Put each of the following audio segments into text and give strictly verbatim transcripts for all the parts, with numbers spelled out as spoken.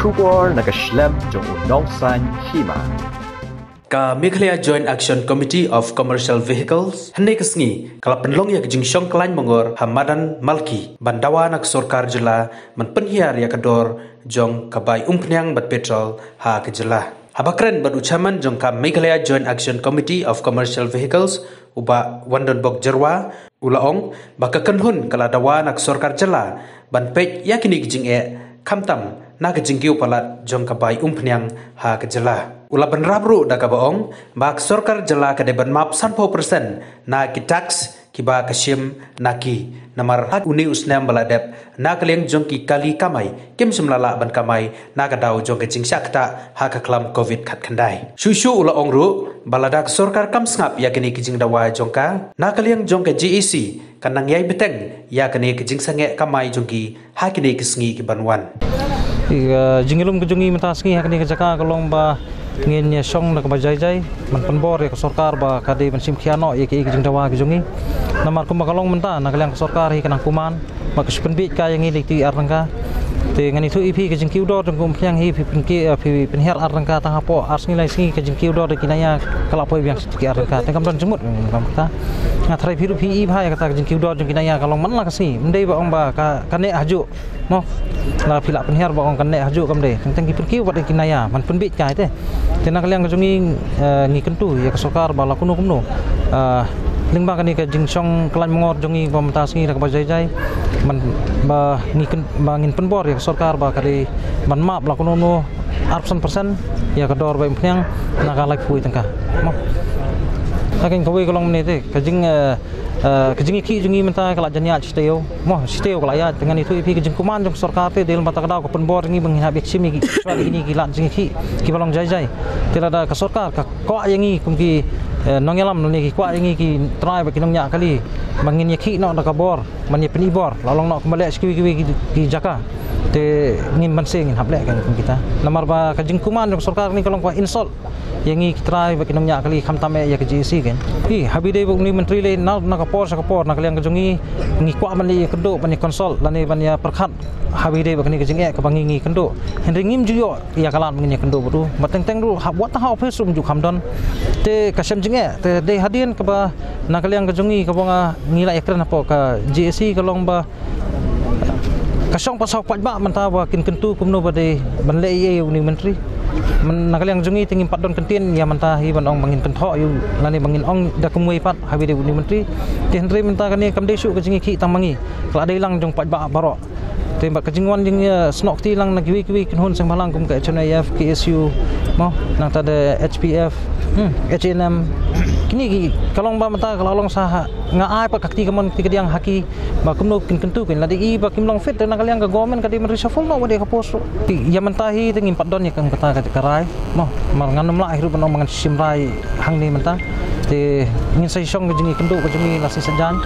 Khubor na ka shlem jong u nongsan hima. Ka Meghalaya Joint Action Committee of Commercial Vehicles hynne ka sngi ka la pynlong ïa ka jingshong khlaiñ mangor ha madan Malki ban dawa na ka sorkar jylla ban pynhiar ïa ka dor jong ka bai umphniang bad petrol ha ka jylla. Haba kren bad u chairman jong ka Meghalaya Joint Action Committee of Commercial Vehicles, u Bah Wandonbok Jyrwa, u la ong ba ka kynhun ka la dawa na ka sorkar jylla ban peit ïa kine ki jingeh, khamtam na ka jingkiew palat jong ka bai umphniang ha ka jylla. U la bynrap ruh da kaba ong ba ka sorkar jylla ka dei ban map sanphew percent na ki tax kiba ka shim na ki. Namar ha une u snem ba la dep, na ka liang jong ki kali kamai kim shym la lah ban kamai na ka daw jong ka jingshah ktah ha ka khlam covid khatkhyndai. Shuh shuh u la ong ruh ba lada ka sorkar kam sngap ïa kine ki jingdawa jong ka, na ka liang jong ka J A C kan nang ïai bteng ïa kine ki jingsangeh kamai jong ki ha kine ki sngi ki ban wan. Ki, eh, jingïalum ka jong ngi mynta sngi ha kane ka jaka ka long ba ngin ïa shong da kaba jai jai ban pynbor ïa ka sorkar ba ka dei ban shim khia noh ïa ki, ki jingdawa ki jong ngi. Namar kumba ka long mynta, na ka liang ka sorkar hi ka nang kuman ba ka shu pynbiej kai ïa ngi lei ti ar tyngka. Te ngan ïathuh ïa phi, ka jingkiew dor jong ka umphniang hi phi pynki-, eh, phi pynhiar ar tyngka, tang hapoh ar sngi lai sngi ka jingkiew dor da ki naya ka la poi biang ki ar tyngka. Te kam don jingmut, kam kata. Nga tharai phi ruh phi i bha ïa kata, ka jingkiew dor jong ki naya ka long man la ka sngi. Ym dei ba ong ba ka, ka neh hajuh. Mo. La phi lah pynhiar ba ong ka neh hajuh, kam dei. Teng teng ki pynkiew bad ki naya, man pynbiej kai te. Te na ka liang ka jong ngi, eh, ngi kyntu ïa ka sorkar ba la kumno kumno, eh, lyngba kane ka jingshong khlaiñ mangor jong ngi ba mynta sngi da kaba jai jai, man ba ngi kyn-, ba ngin pynbor ïa ka sorkar ba ka dei ban map la kumno kumno arphew san percent ïa ka dor bai umphniang na ka laiphew tyngka. Mo. Ka kawei ka long mynne te, ka jing, eh, eh, ka jingïakhih jong ngi mynta ka la jan ïaid shi taïew. Mo, shi taïew ka la ïaid, te ngan ïathuh ïa phi, ka jingkuman jong ka sorkar te dei lem bad kata ka daw ka pynbor ngi ba ngin hap ïa ka shim ïa ki, shuwa ïa kine ki lad jingïakhih kiba long jai jai. Te lada ka sorkar ka kwah ïa ngi kum ki, eh, nongïalam lane ki kwah ïa ngi ki trai bad ki nongñiah kali ba ngin ïakhih noh da ka bor, ban ïa pynibor, la long noh kumba leh sha kiwei kiwei ki, ki jaka. Te ngim banse ngin hap leh ka kum kita. Namar ba ka jingkuman jong ka sorkar kane ka long kaba insult ïa ngi ki trai bad ki nongñiah kali, khamtam eh ïa ka J A C kan. Hi, haba ïadei bad une u myntri lei na, na ka por sha ka por, na ka liang ka jong ngi, ngi kwah ban ïa kynduh, ban ïa consult lane ban ïa pyrkhat haba ïadei bad kane ka jingeh kaba ngi, ngi kynduh. Hynrei ngim ju ïoh ïa ka lad ba ngin ïa kynduh bad u. Bad teng teng ruh, ha, wat ha office ruh ym ju kham don. Te ka shem jingeh, te dei hadien kaba na ka liang ka jong ngi kaba nga, ngi la ïakren hapoh ka J A C ka long ba ka shong pat saw paidbah mynta ba kin kyntu kumno ba dei ban leh ei ei ïa une u myntri. Man, na ka liang jong ngi te ngim pat don kyntien ïa mynta hi ban ong ba ngin kynthoh ïa u lane ba ngin ong da kumwei pat haba ïadei une u myntri. Te hynrei mynta kane kam dei shuh ka jingïakhih tang ma ngi, ka la dei lang jong paidbah baroh. Te bad ka jingwan jingïasnoh kti lang na kiwei kiwei ki kynhun seng bhalang kum ka H N I F, K S U, mo, nangta da H P F, hmm, H A N M. Kine ki ka long ba mynta ka la long sa ha, nga ai pat ka kti kamon kti kadiang ha ki ba kumno kin kyntu kin, lada i ba kim long fit, na ka liang ka government ka dei ban reshuffle noh wat ïa ka post ruh. Te ïa mynta hi te ngim pat don ïa ka, kata ka, ka rai, mo, namar ngan ym lah hi ruh ban ong ba ngan shim rai hangne mynta. Te ngin sa ïashong ka jingïakynduh ka jong ngi la shisha jan.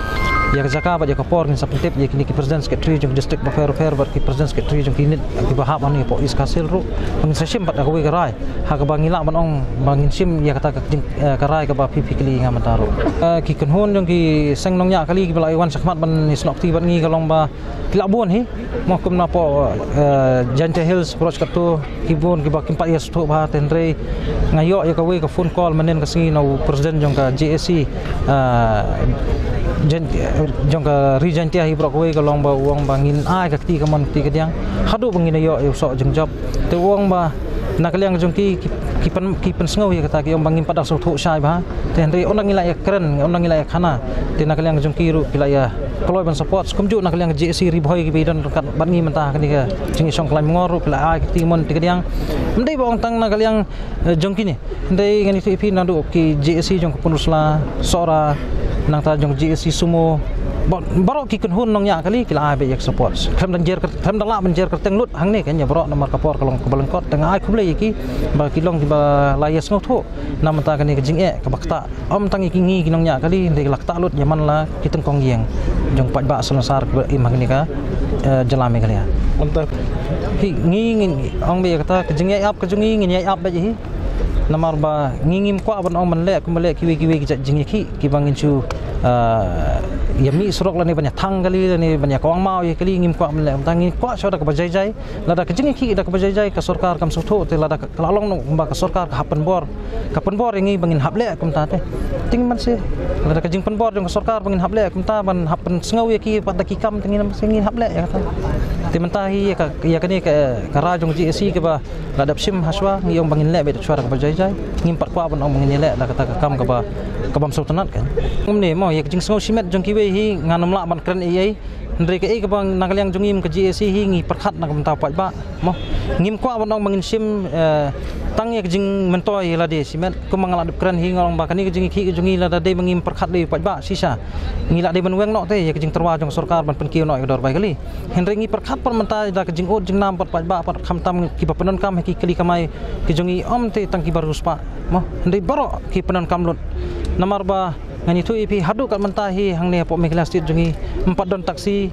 Ïa ka jaka bad ïa ka por ngin sa pyntip ïa kine ki president secretary jong ki district bapher bapher bad ki president secretary jong ki unit kiba hap hangne hapoh East Khasi Hills ruh. Ngin sa shim pat da kawei ka rai ha kaba ngi lah ban ong ba ngin shim ïa kata ka jing, eh, ka rai kaba phi phi kylli ïa nga mynta ruh. Eh, ki kynhun jong ki seng nongñiah kali kiba la wan shakhmat ban ïasnoh kti bad ngi ka long ba ki la bun hi, mo, kum napoh, eh, Jaintia Hills, Roch Kato, ki bun kiba kim pat ïa sngewthuh bha, te hynrei nga ïoh ïa kawei ka phone call mynnin ka sngi na u president jong ka J A C, eh, Jain-, jong ka Ri Jaintia hi baroh kawei, ka long ba u ong ba ngin ai ka kti kamon kti kadiang haduh ba ngin ïoh ïa u soh jingjop. Te u ong ba na ka liang jong ki, ki, ki pyn, ki pynsngew ïa kata, ki ong ba ngim pat da sngewthuh shai bha. Te hynrei ynda ngi la ïakren, ynda ngi la ïakhana, te na ka liang jong ki ruh ki la ïa kloi ban support. Kumjuh na ka liang J A C Ri Bhoi kiba don ryngkat bad ngi mynta ha kane ka jingïashong khlaiñ mangor ruh ki la ai ka kti kamon kti kadiang. Ym dei ba ong tang na ka liang, eh, jong kine. Hynrei ngan ïathuh ïa phi, naduh ki J A C jong ka Pynursla, Sohra, nangta jong J A C Sumo, ba-, baroh ki kynhun nongñiah kali ki la ai beit ïa ka support. Khlem da jer kyr-, khlem da lah ban jer kyrteng lut hangne kan ïa baroh namar ka por ka long kaba lyngkot, te nga ai khublei ïa ki ba ki long kiba la ïa sngewthuh na mynta kane ka jingeh kaba ktah. Ym tang ïa ki ngi ki nongñiah kali, hynrei la ktah lut ïa man la ki tyngkong ïing jong paidbah Salonsar kiba im ha kane ka, eh, jylla Meghalaya. Mynta hi ngi ngin ong beit ïa kata, ka jingïaid ap ka jong ngi ngin ïaid ap beit hi. Namar ba ngi ngim kwah ban ong ban leh kumba leh kiwei kiwei ki jait jingïakhih kiba ngin shu Ah, ïa mih surok lane ban ïa thang kali lane ban ïa kawang maw ïa kali ngim kwah ban leh, mynta ngi kwah shuwa da kaba jai jai. Lada ka jingïakhih da kaba jai jai ka sorkar kam sngewthuh, te lada ka la long noh ba ka sorkar ka hap pynbor, ka pynbor ïa ngi ba ngin hap leh kumta te. Te ngin ban sngewthuh lada ka jingpynbor jong ka sorkar ba ngin hap leh kumta, ban hap pynsngew ïa ki pat da ki kam, te ngin ban sngewthuh ngin hap leh ïa kata. Te mynta hi ïa ka, ïa kane ka, ka rai jong G A C kaba la dep shim ha shuwa, ngi ong ba ngin leh beit shuwa da kaba jai jai. Ngim pat kwah ban ong ba ngin ïaleh da kata ka kam kaba, kabym sngewtynnat kan. Kumne mo, ïa ka jingsngew shimet jong kiwei hi ngan ym lah ban kren ei ei. Hynrei kaei kaba na ka liang jong ngi kum ka G A C hi ngi pyrkhat na ka bynta u paidbah mo. Ngim kwah ban ong ba ngin shim, eh, tang ïa ka jingmyntoi ïa lade shimet. Kumba nga la dep kren hi nga ong ba kane ka jingïakhih ka jong ngi lada dei ba ngim pyrkhat dei u paidbah shisha, ngi la dei ban weng noh te ïa ka jingtyrwa jong ka sorkar ban pynkiew noh ïa ka dor bai kali. Hynrei ngi pyrkhat pat mynta da ka jingud jingnam pat paidbah pat, khamtam kiba pyndonkam ha ki kali kamai ki jong ngi, ym te tang kiba riewspah mo, hynrei baroh ki pyndonkam lut. Namar ba ngan ïathuh ïa phi, haduh kat mynta hi hangne hapoh Meghalaya State jong ngi ym pat don taxi,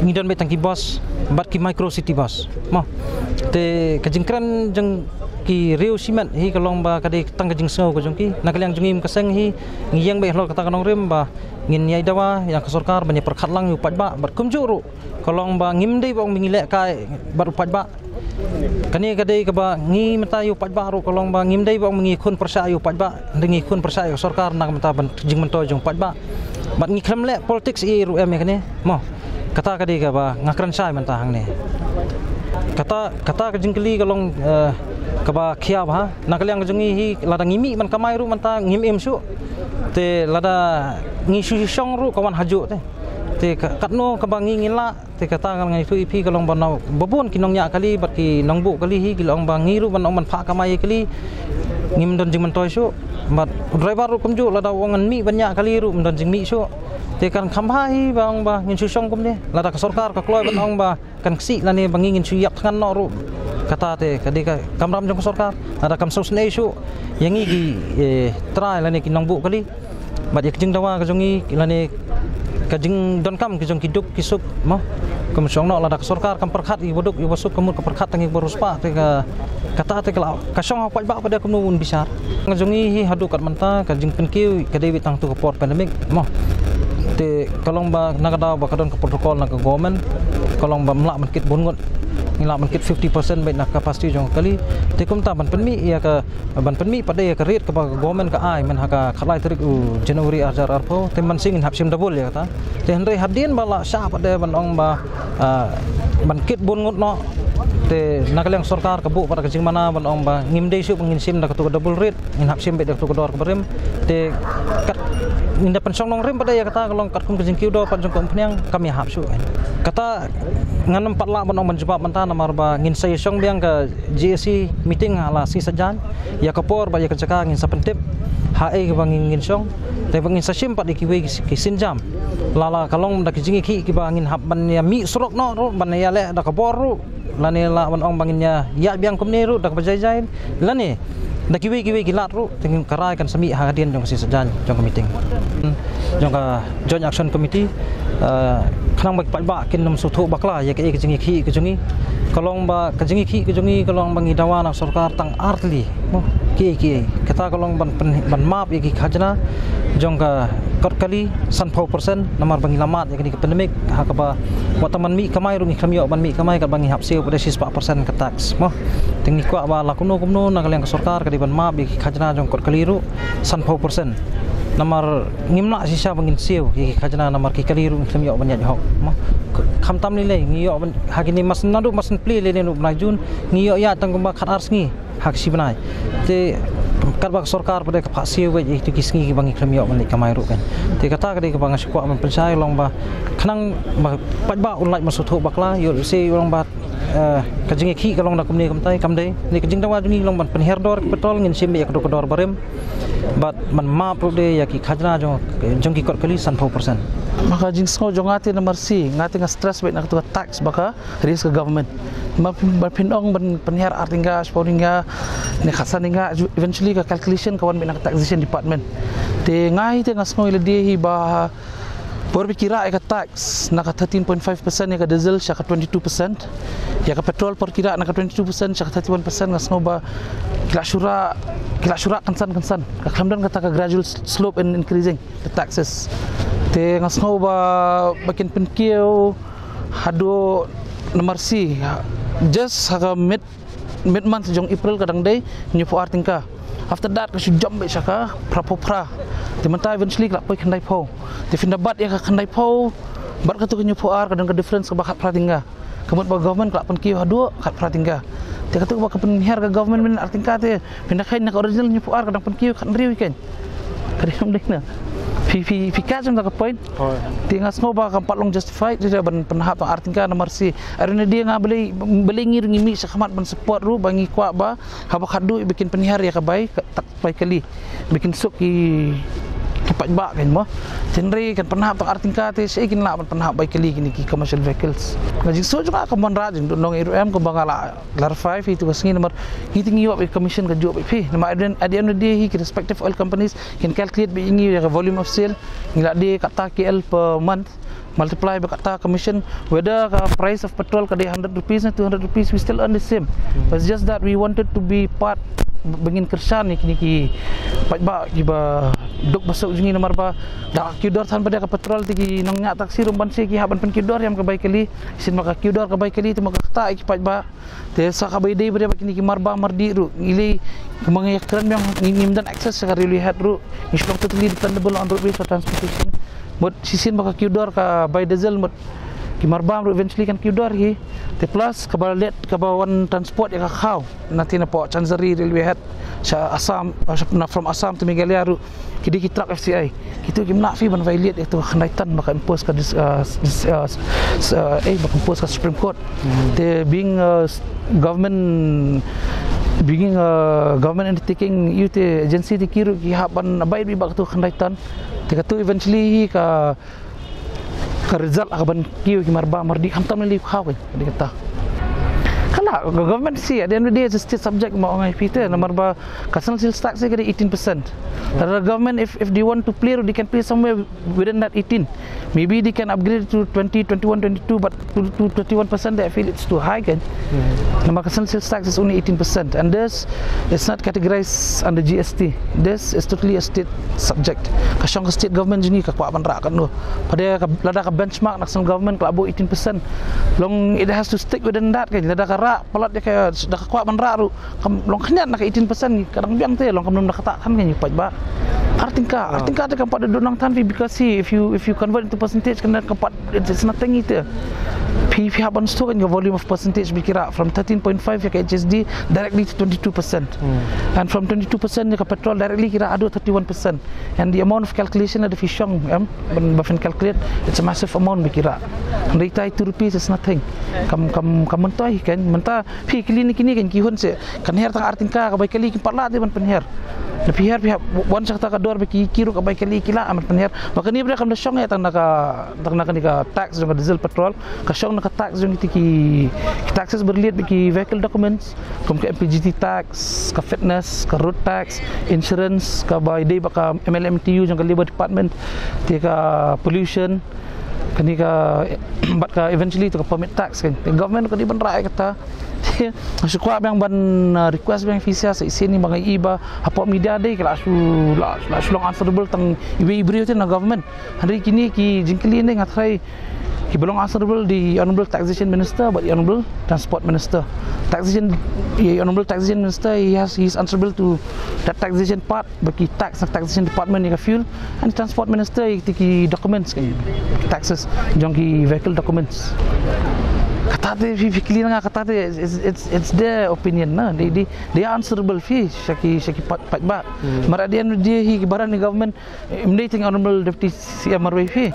ngi don beit tang ki bus bad ki micro city bus mo. Te ka jingkren jong ki riew shimet hi ka long ba ka dei tang ka jingsngew ka jong ki. Na ka liang jong ngi kum ka seng hi ngi ïeng beit halor kata ka nongrim ba ngin ïai dawa ïa ka sorkar ban ïa pyrkhat lang ïa u paidbah, bad kumjuh ruh ka long ba ngim dei ba ong ba ngi leh kai bad u paidbah. Kane ka dei kaba ngi mynta ïa u paidbah ruh ka long ba ngim dei ba ong ba ngi khun pyrshah ïa u paidbah, hynrei ngi khun pyrshah ïa ka sorkar na ka bynta ban jingmyntoi jong u paidbah. Bad ngi khlem leh politics ei ei ruh em ïa kane mo. Kata ka dei kaba nga kren shai mynta hangne. Kata, kata ka jingkylli ka long, eh, kaba khia bha. Na ka liang ka jong ngi hi lada ngi mih ban kamai ruh mynta ngim im shuh. Te lada ngi shu shong ruh ka wan hajuh te. Te ka, katno kaba ngi ngi lah, te kata ka ngan ïathuh ïa phi ka long ba na ba bun ki nongñiah kali bad ki nongbuh kali hi ki la ong ba ngi ruh ban ong ban phah kamai ïa kali ngim don jingmyntoi shuh. Bad u driver ruh kumjuh lada u ong ngan mih ban ñiah kali ruh ym don jingmih shuh. Te kan kham bha hi ba ong ba ngin shu shong kumne. Lada ka sorkar ka kloi ban ong ba kan ksih lane ba ngi ngin shu ïap thngan noh ruh, kata te ka dei ka kamram jong ka sorkar. Lada kam sngewsynei shuh ïa ngi ki, eh, trai lane ki nongbuh kali bad ïa ka jingdawa ka jong ngi lane ka jingdonkam ki jong ki duk ki suk mo. Kum shong noh lada ka sorkar kam pyrkhat ïa ba duk ïa ba suk, ka mut ka pyrkhat tang ïa ba riewspah, te ka, kata te ka la ka shong ha u paidbah pat de kumno un bishar. Ka jong ngi hi haduh kat mynta ka jingpynkiew ka dei beit tang tu ka por pandemic mo. Te ka long ba na ka daw ba ka don ka protocol na ka government, ka long ba ym lah ban kit bun ngut, ngi lah ban kit fifty percent beit na ka capacity jong ka kali. Te kumta ban pynmih ïa ka, ban pynmih pat de ïa ka rate kaba ka government ka ai mynha ka khatlai tarik u January arhajar arphew, te mynsngi ngin hap shim double ïa kata. Te hynrei hadien ba la shah pat de ban ong ba, ah, ban kit bun ngut noh, te na ka liang sorkar ka buh pat ka jingmana ban ong ba ngim dei shuh ba ngin shim da katu ka double rate, ngin hap shim beit da katu ka dor kaba rim. Te kat ngin da pynshong nongrim pat de ïa kata ka long katkum ka jingkiew dor pat jong ka umphniang kam ïahap shuh. Kata ngan ym pat lah ban ong ban jubab mynta namar ba ngin sa ïashong biang ka G A C meeting ha la sngi Saitjaiñ. Ïa ka por bad ïa ka jaka ngin sa pyntip ha ei kaba ngin, ngin shong. Te ba ngin sa shim pat ïa kiwei ki, ki sienjam. La la ka long da ki jingïakhih kiba ngin hap ban ïa mih surok noh ruh ban ïaleh da ka bor ruh. Lane lah ban ong ba ngin ïa ïaid biang kumne ruh da kaba jai jai. Lane da kiwei kiwei ki lad ruh, te ka rai kan sa mih hadien jong ka sngi Saitjaiñ jong ka meeting jong ka Joint Action Committee, eh, khnang ba ki paidbah kin ym sngewthuh bakla ïa kaei ka jingïakhih ka jong ngi. Ka long ba ka jingïakhih ka jong ngi ka long ba ngi dawa na ka sorkar tang ar tylli mo, kiei kiei. Kata ka long ban pyn-, ban map ïa ki khajna jong ka kot kali sanphew percent, namar ba ngi la mad ïa kane ka pandemic, ha kaba wat tang ban mih kamai ruh ngi khlem ïoh ban mih kamai katba ngi hap siew pat de shispah percent ka tax mo. Te ngi kwah ba la kumno kumno na ka liang ka sorkar ka dei ban map ïa ki khajna jong kot kali ruh sanphew percent. Namar ngim lah shisha ba ngin siew ïa ki khajna namar ki kali ruh ngi khlem ïoh ban ïaid hok mo. Khamtam lei lei ngi ïoh ban, ha kine mas naduh mas plie lei lei naduh bnai Jun ngi ïoh ïaid tang kumba khat ar sngi ha ka shi bnai. Te katba ka sorkar pat de ka phah siew beit ïa kito ki sngi kiba ngi khlem ïoh ban leit kamai ruh kan. Te kata ka dei kaba nga shu kwah ban pynshai long ba khnang ba paidbah un lait ban sngewthuh bakla, ïoh lehse ïoh long ba, eh, ka jingïakhih ka long da kumne kumtai, kam dei. Ne ka jingdawa jong ngi long ban pynhiar dor ka petrol, ngin shim ïa ka dor, ka dor barim. Bad ban map ruh de ïa ki khajna jong, jong ki kot kali sanphew percent. Ba ka jingsngew jong nga te namar shi, nga te nga stress beit na katu ka tax ba ka raise ka government. Ba phin, ba phin ong ban pynhiar ar tyngka, shiphew tyngka, ne khatsan tyngka, eventually ka calculation ka wan beit na ka taxation department. Te nga hi te nga sngew ïa lade hi ba Por ba ki rah ïa ka tax na ka thirteen point five percent ïa ka diesel sha ka twenty-two percent, ïa ka petrol por ki rah na ka twenty-two percent sha ka thirty-one percent, nga sngew ba ki la shu rah, ki la shu rah kynsan kynsan. Ka khlem don kata ka gradual slope in increasing the taxes. Te nga sngew ba, ba kin pynkiew haduh namar shi, just ha ka mid mid month jong April ka dang dei hynñiewphew ar tyngka. After that ka shu jump beit sha ka phraphew phra. Te mynta eventually ka la poi khyndaiphew. Te phin da bat ïa ka khyndaiphew bad katu ka hynñiewphew ar, ka don ka difference kaba khatphra tyngka. Ka mut ba government ka la pynkiew haduh khatphra tyngka. Te katu kaba ka pynhiar ka government mynta ar tyngka, te phin da kheiñ na ka original hynñiewphew ar ka dang pynkiew khathynriew ïa ka. Ka dei, ym dei na. Phi, phi, phi catch ïa ka point. Te nga sngew ba kam pat long justified, dei ban pynhap tang ar tyngka namar shi. Ar ne dei nga balei, balei ngi ruh ngi mih sha khmat ban support ruh, ba ngi kwah ba haba khatduh ba kin pynhiar ïa ka bai, ka, tak bai kali. Ba kin suk ki, ki paidbah kan mo. Hynrei kan pynhap tang ar tyngka, te shaei kin lah ban pynhap bai kali kine ki commercial vehicles. Nga jingsngew jong nga ka mon rah jingduhnong ruh em, kumba nga la clarify phi tu ka sngi namar ngi te ngi ïoh beit commission kajuh beit phi. Namar at the end, at the end of the day hi ki respective oil companies kin calculate beit ïa ngi ïa ka volume of sale. Ngi la die kata K L per month, multiply bad kata commission, whether ka price of petrol ka dei hundred rupees ne two hundred rupees, we still earn the same. It's just that we wanted to be part, ba ngin kyrshan ïa kine ki paidbah kiba duk ba suk jong ngi namar ba da kiew dor than pat ïa ka petrol, te ki nongñiah taxi ruh ban shi ki hap ban pynkiew dor ïa ka bai kali. Shisien ma ka kiew dor ka bai kali te ma ka ktah ïa ki paidbah. Te sa kaba ïadei bad ïa kine ki marbam mardih ruh, ngi lei, kumba nga ïakren biang, ngi, ngim don access sha ka railway head ruh. Ngi shu long totally dependable on roadways for transportation. Mut shisien ba ka kiew dor ka bai diesel, mut ki marbam ruh eventually kan kiew dor hi. Te plus kaba leit kaba wan transport ïa ka khaw na te na pdeng Chancery railway head sha Assam, uh, sha, na from Assam to Meghalaya ruh, ki dei ki truck F C I. Kitu kim lah phi ban violate ïa tu khyndai ton ba ka impose ka dis-, uh, dis-, uh, s-, s-, uh, eh, ba ka impose ka Supreme Court. Te being, uh, s-, government, being, uh, government undertaking, ïa te agency te ki ruh ki hap ban abide bad katu khyndai ton. Te katu eventually hi ka, ka result ha kaban kiew ki marbam mardih, khamtam lei lei u khaw, ka dei kata. Ka lah ka government, shi, at the end of the day it's a state subject, ma ong ai phi te, namar ba ka sales tax ka dei eighteen percent. Lada government, if, if they want to play, they can play somewhere within that eighteen. Maybe they can upgrade it to twenty, twenty-one, twenty-two, but to, to thirty-one percent, they feel it's too high kan. Namar ka sales tax is only eighteen percent, and this is not categorized under G S T. This is totally a state subject. Ka shong ka state government jong ngi ka kwah ban rah katno. Pat lada ka benchmark na ka central government ka la buh eighteen percent, long it has to stick within that kan. Lada ka rah palat ïa ka, da ka kwah ban rah ruh, kam long khyndiat na ka eighteen percent, ka dang biang te, long kam nym da kata than kan ïa u paidbah. Ar tyngka, ar tyngka te kam pat da don nang than phi, because see, if you, if you convert into percentage, kan, kam pat, it's, it's nothing ite. Phi, phi hap ban shu kan ka volume of percentage ba ki rah from thirteen point five ïa ka H S D directly to twenty-two percent. And from twenty-two percent ïa ka petrol directly ki rah haduh thirty-one percent. And the amount of calculation, lada phi shong, em, ban, ba phin calculate, it's a massive amount ba ki rah. Hynrei tai two rupees is nothing. Kam, kam, kam myntoi kan. Mynta phi kylli na kine kan ki hun seh, kan hiar tang ar tyngka ka bai kali, kim pat lah te ban pynhiar. Lada phi hiar, phi hap wan sha kata ka dor ba ki, ki ruh ka bai kali ki lah ban pynhiar. Ba kane pat kam da shong ïa tang na ka, tang na kane ka tax jong ka diesel petrol. Ka shong na ka tax jong kiti ki, ki taxes ba relate bad ki vehicle documents, kum ka M P G T tax, ka fitness, ka road tax, insurance, kaba ïadei bad ka M L M T U jong ka Labour Department, te ka pollution, kane ka, bad ka eventually to ka permit tax kan. Te government ka dei ban rah ïa kata. Te nga shu kwah biang ban, uh, request biang phi sha, sa shisien ni ba nga i ba hapoh media dei ki la shu, la, la shu long answerable tang iwei i briew te na government. Hynrei kine ki jingkylli ne nga tharai kiba long answerable dei Honourable Taxation Minister bad Honourable Transport Minister. Taxation, Honourable Taxation Minister, he has, he is answerable to that taxation part, ba ki tax na Taxation Department ïa ka fuel, and Transport Minister ïa ki documents, ki taxes jong ki vehicle documents. Kata te phi, phi kylli na nga, kata te it's, it's, it's their opinion na. They, they, they are answerable phi sha ki, sha ki paid, paidbah. Namar at the end of the day hi ki baroh ni government, ym dei tang Honourable Deputy C M marwei phi.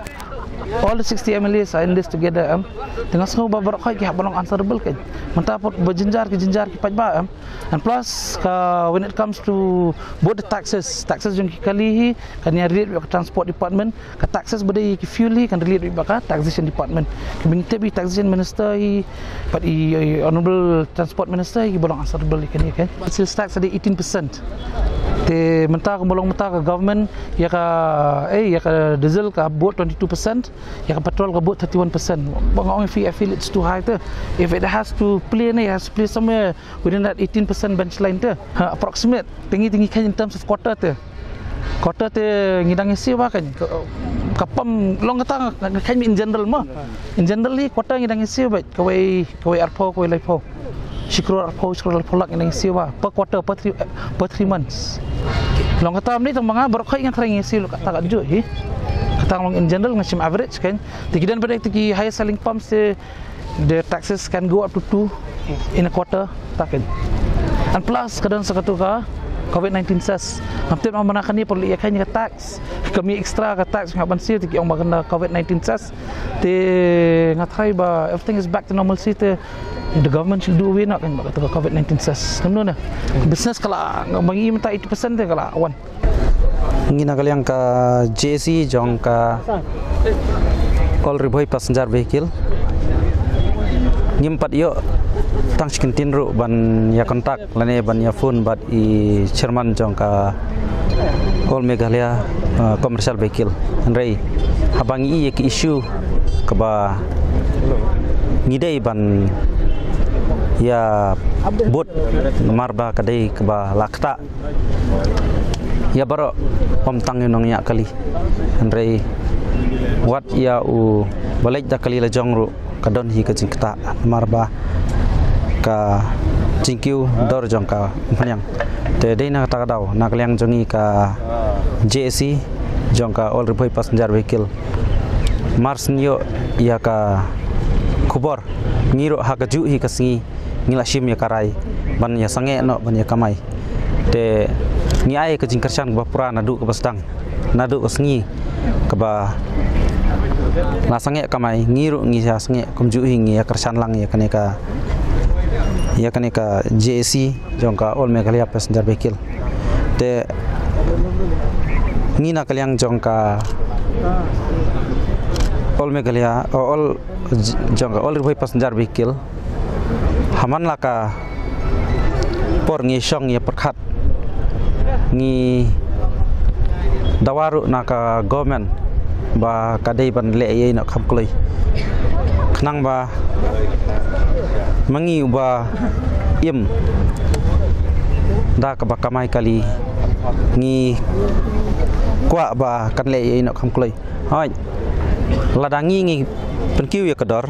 All the sixty M L As are in this together, em. Te nga sngew ba baroh khoit ki hap ban long answerable kan. Mynta pat ba jynjar ki, jynjar ki paidbah, em. And plus ka, when it comes to both the taxes, taxes jong ki kali hi kan ïa relate bad ka Transport Department, ka taxes ba dei ki fuel hi kan relate bad ka Taxation Department. Kiba ngi tip i Taxation Minister hi bad i, i Honourable Transport Minister hi kiba long answerable ïa kane kan. Sales tax dei eighteen percent. Te mynta ka ba long mynta ka government, ïa ka, eh, ïa ka diesel ka bud twenty-two percent, ïa ka petrol ka bud thirty-one percent. Ba nga ong, if I feel it's too high te. If it has to play ne, it has to play somewhere within that eighteen percent bench line te. Ha, approximate. Te ngi, te ngi kheiñ in terms of quarter te. Quarter te ngi dang ïasiew ba kheiñ. Ka, ka pam long kata nga, nga kheiñ in general mo. In general hi quarter ngi dang ïasiew ba kawei, kawei arphew, kawei laiphew. Shi klur arphew, shi klur laiphew lak ngi dang ïasiew ba per quarter, per three, per three months. Long kata mynta tang ba nga baroh khoit nga tharai ngi ïasiew kata ka juh hi. Kata long in general, nga shim average kheiñ. Te ki don pat te ki higher selling pumps te, the taxes can go up to two in a quarter, ta kheiñ. And plus ka don sa katu ka covid nineteen cess. Ngam tip namar kane por leh ïa kheiñ ka tax. Ka mih extra ka tax nga ban siew te ki ong ba ka na covid nineteen cess. Te nga tharai ba everything is back to normalcy te the government should do away noh kheiñ ba katu ka covid nineteen cess. Kumno ne? Business ka la, nga ba ngi mynta eighty percent te ka la wan. Ngi na ka liang ka J A C jong ka All Ri Bhoi Passenger Vehicle, ngim pat ïoh tang shi kyntien ruh ban ïa contact lane ban ïa phone bad i chairman jong ka All Meghalaya, uh, Commercial Vehicle. Hynrei haba ngi ïohi ïa ka issue kaba ngi dei ban ïa bud, namar ba ka dei kaba la ktah ïa baroh, ym tang ïa u nongñiah kali. Hynrei wat ïa u ba leit da kali la jong ruh ka don hi ka jingktah namar ba ka jingkiew dor jong ka umphniang. Te dei na kata ka daw na ka liang jong ngi ka J A C jong ka All Ri Bhoi Passenger Vehicle, mar shu ïoh ïa ka khubor, ngi ruh ha ka juh hi ka sngi ngi la shim ïa ka rai ban ïa sangeh noh ban ïa kamai. Te ngi ai ka jingkyrshan kaba pura naduh kaba sdang, naduh ka sngi kaba la sangeh kamai, ngi ruh ngi ïa sangeh kumjuh hi ngi ïa kyrshan lang ïa kane ka, ïa kane ka J A C jong ka All Meghalaya Passenger Vehicle. Te ngi na ka liang jong ka All Meghalaya, o All, jong ka All Ri Bhoi Passenger Vehicle, ha man la ka por ngi shong ïa pyrkhat, ngi dawa ruh na ka government ba ka dei ban leh ei ei noh kham kloi. Khnang ba ma ngi uba im da kaba kamai kali, ngi kwah ba kan leh ei ei noh kham kloi. Hooid, lada ngi ngi pynkiew ïa ka dor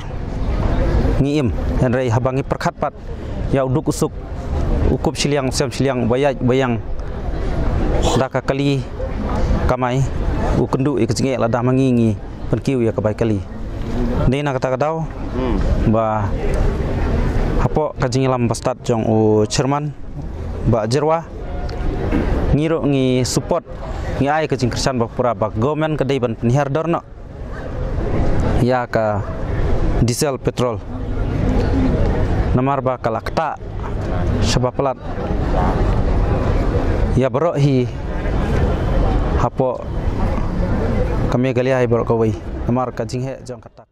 ngi im, hynrei haba ngi pyrkhat pat ïa u duk u suk, u kup shiliang u sem shiliang, u ba ïaid u ba ïeng, da ka kali kamai, u kynduh ïa ka jingeh lada ma ngi ngi pynkiew ïa ka bai kali. Dei na kata ka daw ba hapoh ka jingïalam ba stad jong u chairman Bah Jyrwa, ngi ruh ngi support, ngi ai ka jingkyrshan ba pura ba government ka dei ban pynhiar dor noh ïa ka diesel, petrol, namar ba ka la ktah shaba palat ïa baroh hi hapoh ka Meghalaya hi baroh kawei namar ka jingheh jong ka tax.